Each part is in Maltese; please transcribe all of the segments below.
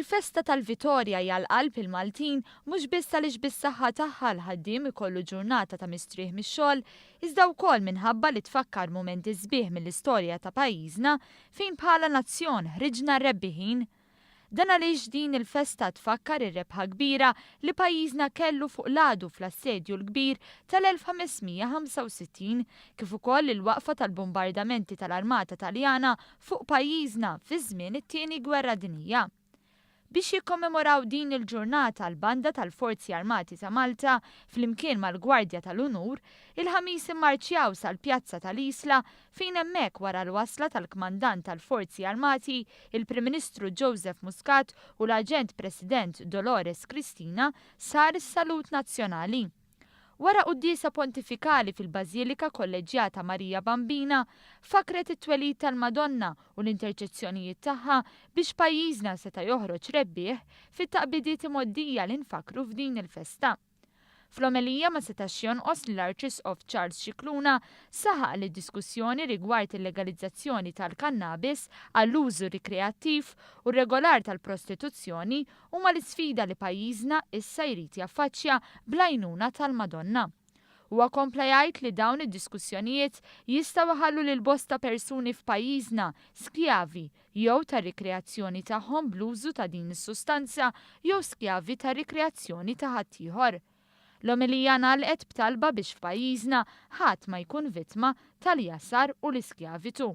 Il-festa tal-Vitorja hija għal qalb il-Maltin mhux biss għaliex bis-saħħa tagħha l-ħaddiem ikollu ġurnata ta' mistrieħ mix-xogħol iżda wkoll minħabba li tfakkar mumenti sbieħ mill-istorja ta' pajjiżna fejn bħala nazzjon ħriġna rebbiħin. Dan għaliex din il-festa tfakkar ir-rebħa kbira li pajjiżna kellu fuq l-għadu fl-Assedju l-Kbir tal-1565 kif ukoll il-waqfa tal-bumbardamenti tal-Armata Taljana fuq pajjiżna fi żmien it-Tieni Gwerra Dinjija. Biex jikkommemoraw din il-ġurnata l-Banda tal-Forzi Armati ta' Malta flimkien mal-Gwardja tal-Unur, il-Ħamis immarċjaw sal-Pjazza tal-Isla fejn hemmhekk wara l-wasla tal-Kmandant tal-Forzi Armati, il-Prim Ministru Joseph Muscat u l-Aġent President Dolores Cristina sar is-salut nazzjonali. Wara quddiesa pontifikali fil-Bażilika Kolleġġjata Marija Bambina, fakkret it-twelid tal-Madonna u l-interċezzjonijiet tagħha biex pajjiżna seta' joħroġ rebbieħ fit-taqbidiet imgħoddija li nfakkru f'din il-festa. Fl-omelija ma setax jonqos li l-Arċisqof Charles Scicluna saħaq li d-diskussjoni rigward il-legalizzazzjoni tal-kannabis għall-użu rikreattiv u r-regolar tal-prostituzzjoni huma l-isfida li pajjiżna issa jrid jaffaċċja bl-għajnuna tal-Madonna. Huwa kompla jgħid li dawn id-diskussjonijiet jistgħu jħallu lil bosta persuni f'pajjiżna skjavi jew tar-rikreazzjoni tagħhom bl-użu ta' din is-sustanza jew skjavi tar-rikreazzjoni ta' ħaddieħor. L-omelija ngħalqet b'talba biex f'pajjiżna ħadd ma jkun vittma tal-jasar u l-iskjavitu.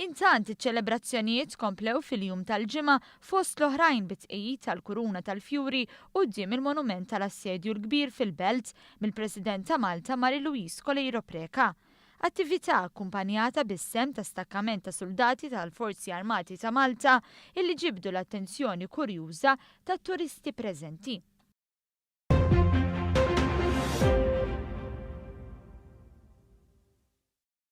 Intant, iċ-ċelebrazzjonijiet komplew fil-jum tal-Ġimgħa fost l-oħrajn bit-tqegħid tal-kuruna tal-fjuri quddiem il-monument tal-Assedju l-Kbir fil-Belt mill-President ta' Malta Marie Louise Coleiro Preca. Attività akkumpanjata bis-sehem ta' stakkament ta' suldati tal-Forzi Armati ta' Malta illi ġibdu l-attenzjoni kurjuża tat-turisti preżenti.